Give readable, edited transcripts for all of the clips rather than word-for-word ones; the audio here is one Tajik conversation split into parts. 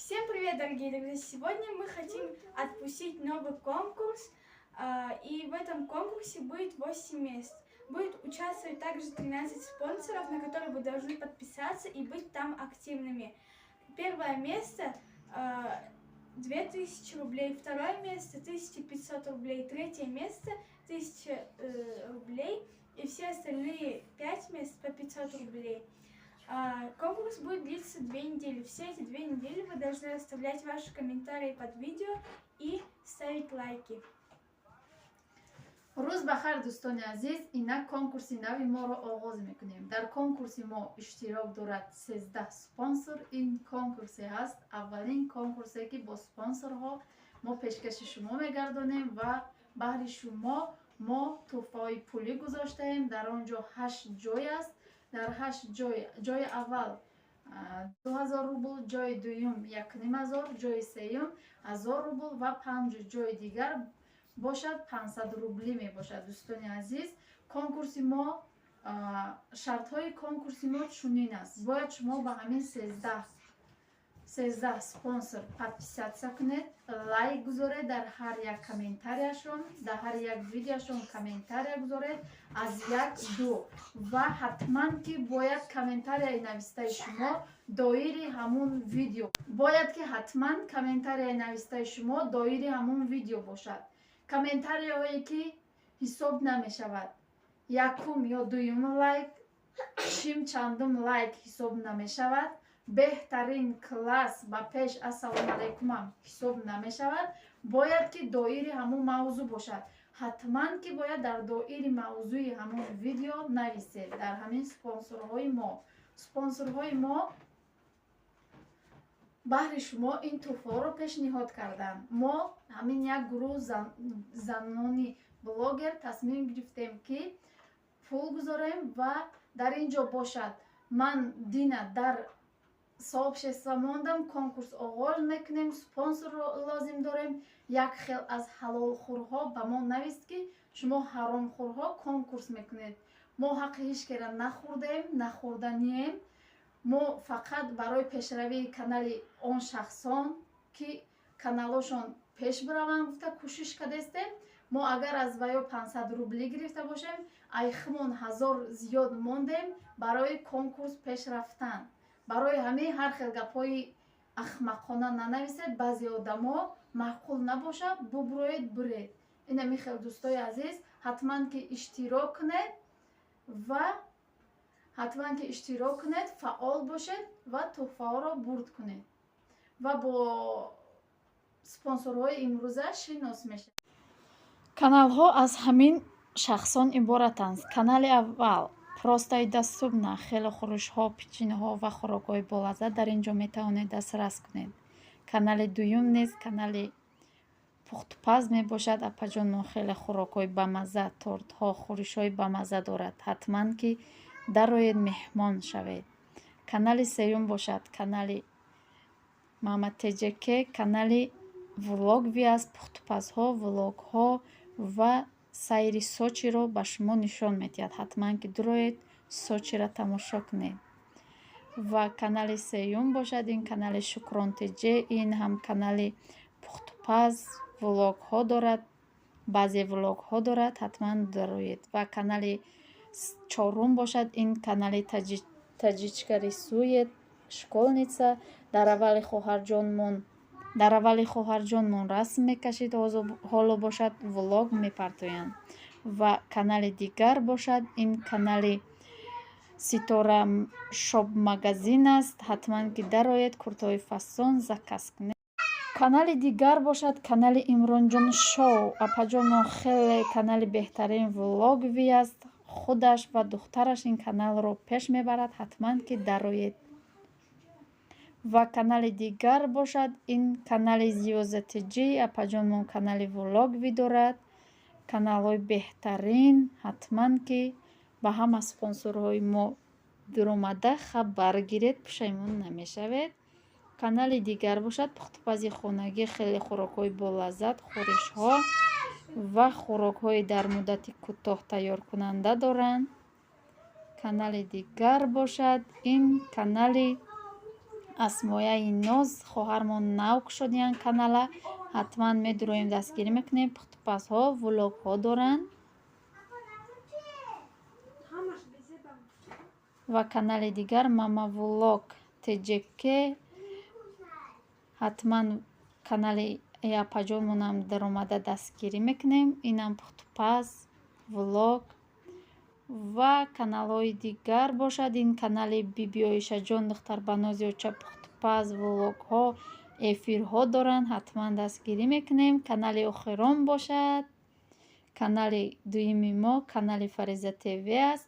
Всем привет, дорогие друзья! Сегодня мы хотим отпустить новый конкурс, и в этом конкурсе будет 8 мест. Будет участвовать также 13 спонсоров, на которые вы должны подписаться и быть там активными. Первое место 2000 рублей, второе место 1500 рублей, третье место 1000 рублей и все остальные 5 мест по 500 рублей. Конкурс будет длиться 2 недели. Все эти 2 недели вы должны оставлять ваши комментарии под видео и ставить лайки. Рӯз ба хайр, дӯстони азиз! Инак конкурси нави моро оғоз мекунем. Дар конкурси мо иштирок дорад 13 спонсор. Ин конкурсе ҳаст, аввалин конкурсе, ки бо спонсорҳо мо пешкаши шумо мегардонем ва баҳри шумо мо тӯҳфаҳои пулӣ гузоштаем. Дар он ҷо ҳашт ҷой аст. Дар ҳашт ҷой ҷои аввал 2000 рубл, ҷои дуюм 1500, ҷои сеюм 1000 рубл ва панҷ ҷои дигар бошад 500 рублӣ мебошад. Дӯстони азиз, конкурси мо, шартҳои конкурси мо чунин аст: бояд шумо ба ҳамин 13 спонсор подписаться кунед, лайк гузоред дар ҳар як комментарияшон, дар ҳар як видеошон комментария гузоред аз як ду ва ҳатман ки бояд комментарияи навистаи шумо доири ҳамун видео бояд ки ҳатман комментарияи навистаи шумо доири ҳамун видео бошад. Комментарияҳое ки ҳисоб намешавад, якум ё дуюм лайк, чим чандум лайк ҳисоб намешавад, беҳтарин, класс, ба пеш, ассалому алайкумам ҳисоб намешавад. Бояд ки доири ҳамун мавзӯъ бошад. Ҳатман ки бояд дар доири мавзӯи ҳамон видео нависед. Дар ҳамин спонсорҳои мо, спонсорҳои мо баҳри шумо ин тӯҳфаҳоро пешниҳод карданд. Мо ҳамин як гурӯҳ занони блогер тасмим гирифтем, ки пул гузорем ва дар ин ҷо бошад. Ман дина дар сообщество мондам: конкурс оғоз мекунем, спонсорро лозим дорем. Як хел аз ҳалолхӯрҳо ба мо навист, ки шумо ҳаромхӯрҳо конкурс мекунед. Мо ҳаққи ҳеҷ кера нахӯрдаем, нахӯрданием. Мо фақат барои пешравии канали он шахсон, ки каналошон пеш бираванд гуфта, кӯшиш кардастем. Мо агар аз ваё 500 рублӣ гирифта бошем, айхимон 1000 зиёд мондем барои конкурс пеш рафтан. Барои ҳамин ҳар хел гапҳои ахмақона нанависед. Баъзе одамо маъқул набошад, бубуроед, биред. Инами хел, дӯстои азиз, ҳатман ки иштирок кунед ва ҳатман ки иштирок кунед, фаъол бошед ва тӯҳфаҳоро бурд кунед ва бо спонсорҳои имрӯза шинос мешавед. Каналҳо аз ҳамин шахсон иборатанд. Канали аввал «Просто и доступно», хеле хӯришҳо, печенье ҳо ва хӯрокҳои болаззат дар ин ҷо метавонед дастрас кунед. Канали дуюм низ канали пухтупаз мебошад. Апаҷонмон хеле хӯрокҳои бамазза, тортҳо, хӯришҳои бамазза дорад. Ҳатман ки дароед, меҳмон шавед. Канали сеюм бошад канали Мама ТЖК, канали влоговый аст. Пухтупазҳо, влогҳо ва сайри Сочиро ба шумо нишон медиҳад. Ҳатман ки дуроед, Сочиро тамошо кунед. Ва канали сеюм бошад ин канали Шукрон ТЖ. Ин ҳам канали пухтупаз, влогҳо дорад, баъзе влогҳо дорад. Ҳатман дароед. Ва канали чорум бошад ин канали «Таджичка рисует», школьница. Дар аввали хоҳарҷонмон расм мекашид, ҳоло бошад влог мепартоянд. Ва канали дигар бошад ин канали Ситора шоп магазин аст. Ҳатман ки дароед, куртаҳои фасон заказ кунед. Канали дигар бошад канали Имронҷон шоу. Апаҷонмон хеле канали беҳтарин влоговый аст. Худаш ва духтараш ин каналро пеш мебарад. Ҳатман ки дароед. Ва канали дигар бошад ин канали Зиёза ТЖ. Апаҷонмон канали влоговый дорад. Каналҳои беҳтарин. Ҳатман ки ба ҳама спонсорҳои мо дуромада хабар гиред, пушаймон намешавед. Канали дигар бошад пухтупази хонагӣ, хеле хӯрокҳои болаззат, хӯришҳо ва хӯрокҳои дар муддати кӯтоҳ тайёркунанда доранд. Канали дигар бошад ин канали Асмояи Ноз, хоҳармон нав кушодиян канала, ҳатман медуроем, дастгирӣ мекунем. Пухтупазҳо, влогҳо доранд. Ҳамаш безебам. Ва канали дигар, Мама Влог ТҶК, ҳатман канали апаҷонмонам даромада дастгирӣ мекунем. Инам пухтупаз, влог ва каналҳои дигар бошад. Ин канали Бибиоишаҷон, духтарбанози оча, пухтупаз, влогҳо, эфирҳо доранд, ҳатман дастгирӣ мекунем. Канали охирон бошад, канали дуюми мо, канали Фариза ТВ аст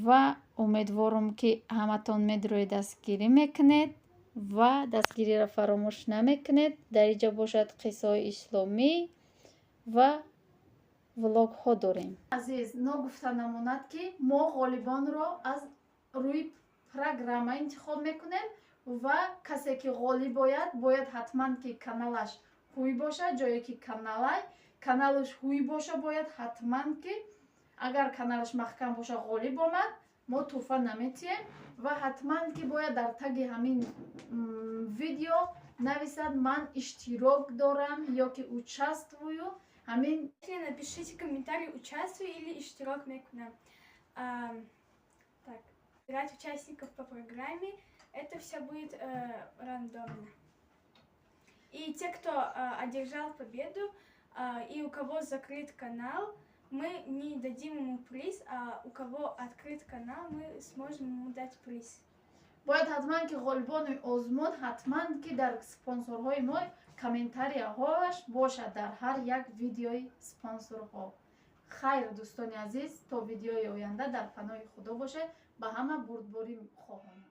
ва умедворам, ки ҳаматон медроед, дастгирӣ мекунед ва дастгириро фаромӯш намекунед. Дар инҷо бошад, қиссаҳои исломӣ ва влогҳо дорем. Азиз, ногуфта намонад, ки мо ғолибонро аз рӯи программа интихоб мекунем ва касе ки ғолиб ояд, бояд ҳатман ки каналаш ҳуй бошад, ҷое ки каналай каналаш ҳуй боша, бояд ҳатман ки агар каналаш маҳкам боша, ғолиб омад, мо тӯҳфа наметиҳем. Ва ҳатман ки бояд дар таги ҳамин видео нависад: «Ман иштирок дорам» ё ки «участвую». Ҳамин. Напишите комментарий «участвую» или «иштирок мекунам». Так, выбирать участников по программе, это все будет рандомно. И те, кто одержал победу и у кого закрыт канал, мы не дадим ему приз, а у кого открыт канал, мы сможем ему дать приз. Бояд ҳатман ки ғолибони озмун ҳатман ки дар спонсорҳои мо комментарияҳоаш бошад дар ҳар як видеои спонсорҳо. Хайр, дӯстони азиз, то видеои оянда дар паноҳи Худо бошед. Ба ҳама бурдборӣ хоҳонам.